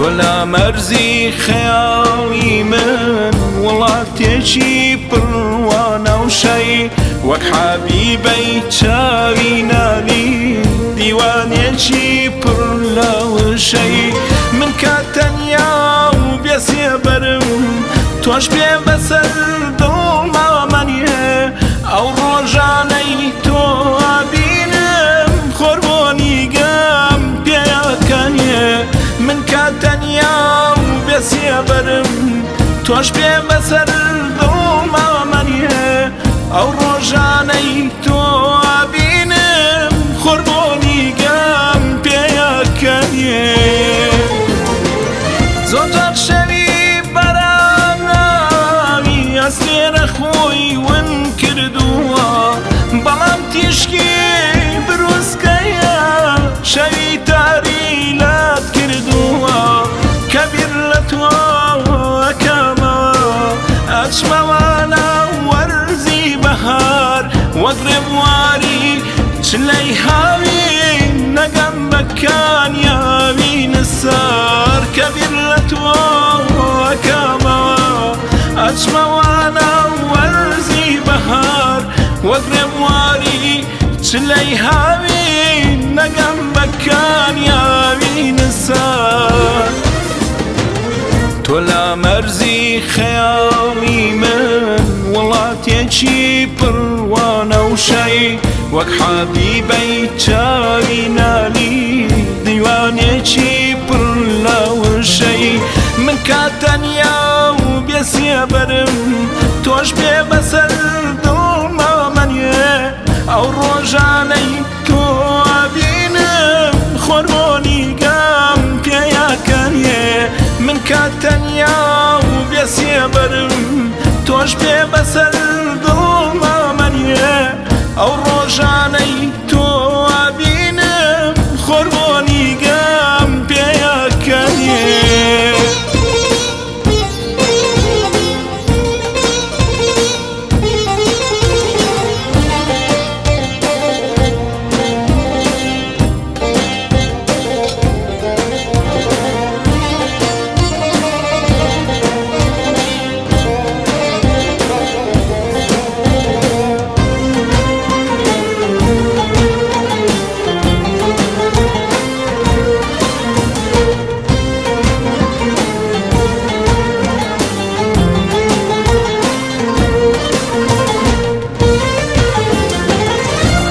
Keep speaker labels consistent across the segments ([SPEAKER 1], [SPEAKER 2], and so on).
[SPEAKER 1] تۆ لە مەرزی خەیاڵی من وڵاتێکی پڕوانەوشەی وەک حەبیبەی چاوی نالی دیوانێکی پڕ لە وشەی من کە تەنیا و بێسێبەرم تۆش پێ بەسەر دڵمامەنیێ ئەو ڕۆژانەی تۆ ئەبینم خۆر بۆ نیگام پێیەکەنێ من کە تەنیا و بێسێبەرم تۆش پێ بەسەر دڵمامەنیێ ئەو ڕۆژانەی تۆ ئەبینم خۆر بۆ نیگام پێیەکەنێ. زۆر جار شەوی بەراناوی ئەستێرە خۆی ون کردووە، بەڵام تیشکی بروسکەیە شەوی تاری لات کردووە. کە بیر لە تۆ ئەکەمەوە ئەچمەوە ناو وەرزی بەهار، وەک ڕێبواری چلەی هاوین نەگەم بە کانیاوی نسار. کە بیر لە تۆ ئەکەمەوە ئەچمەوە ناو وەرزی بەهار، وەک ڕێبواری چلەی هاوین نەگەم بە کانیاوی نسار. تۆ لە مەرزی خەیاڵی من وڵاتێکی پڕوانەوشەی وەک حەبیبەی چاوی نالی دیوانێکی پڕ لە وشەی من کە تەنیا و بێسێبەرم تۆش پێ بەسەر دڵمامەنیێ ئەو ڕۆژانەی تۆ ئەبینم خۆر بۆ نیگام پێیەکەنیێ من کە تەنیا و بێسێبەرم تۆش پێ بەسەر دڵمامەنیێ ئەو ڕۆژانەی تۆ ئەبینم خۆر بۆ نیگام پێیەکەنیێ.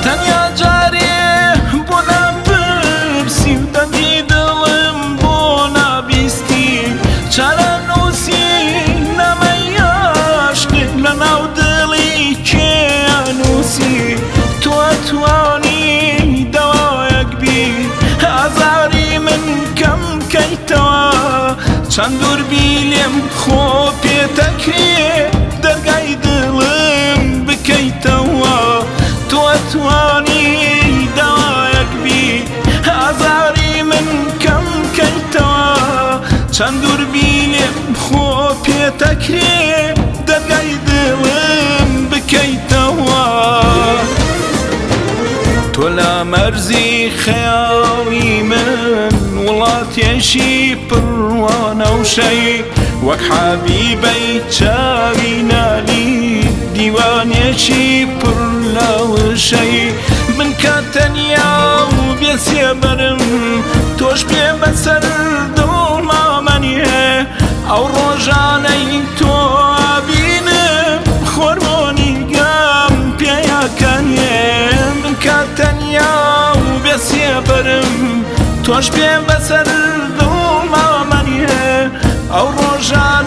[SPEAKER 1] تەنیا جارێ بۆ ناپرسی و دەنگی دڵم بۆ نابیستی، چارەنووسی نامەی عاشقێک لە ناو دڵی کێ ئەنووسی؟ تۆ ئەتوانی دەوایەک بی ئازاری من کەم کەیتەوە، چەند دوور بی لێم خۆ پێتەکرێ دەرگای دڵم بکەیتەوە. تۆ ئەتوانی دەوایەک بی ئازاری من کەم کەیتەوە، چەند دوور بی لێم خۆ پێتەکرێ دەرگای دڵم بکەیتەوە. تۆ لە مەرزی خەیاڵی من وڵاتێکی پڕوانەوشەی وەک حەبیبەی چاوی نالی دیوانێکی پڕ لە وشەی من کە تەنیا و بێسێبەرم تۆش پێ بەسەر دڵمامەنیێ ئەو ڕۆژانەی تۆ ئەبینم خۆر بۆ نیگام پێیەکەنیێ من کە تەنیا و بێسێبەرم تۆش پێ بەسەر دڵمامەنیێ ئەو ڕۆژانەی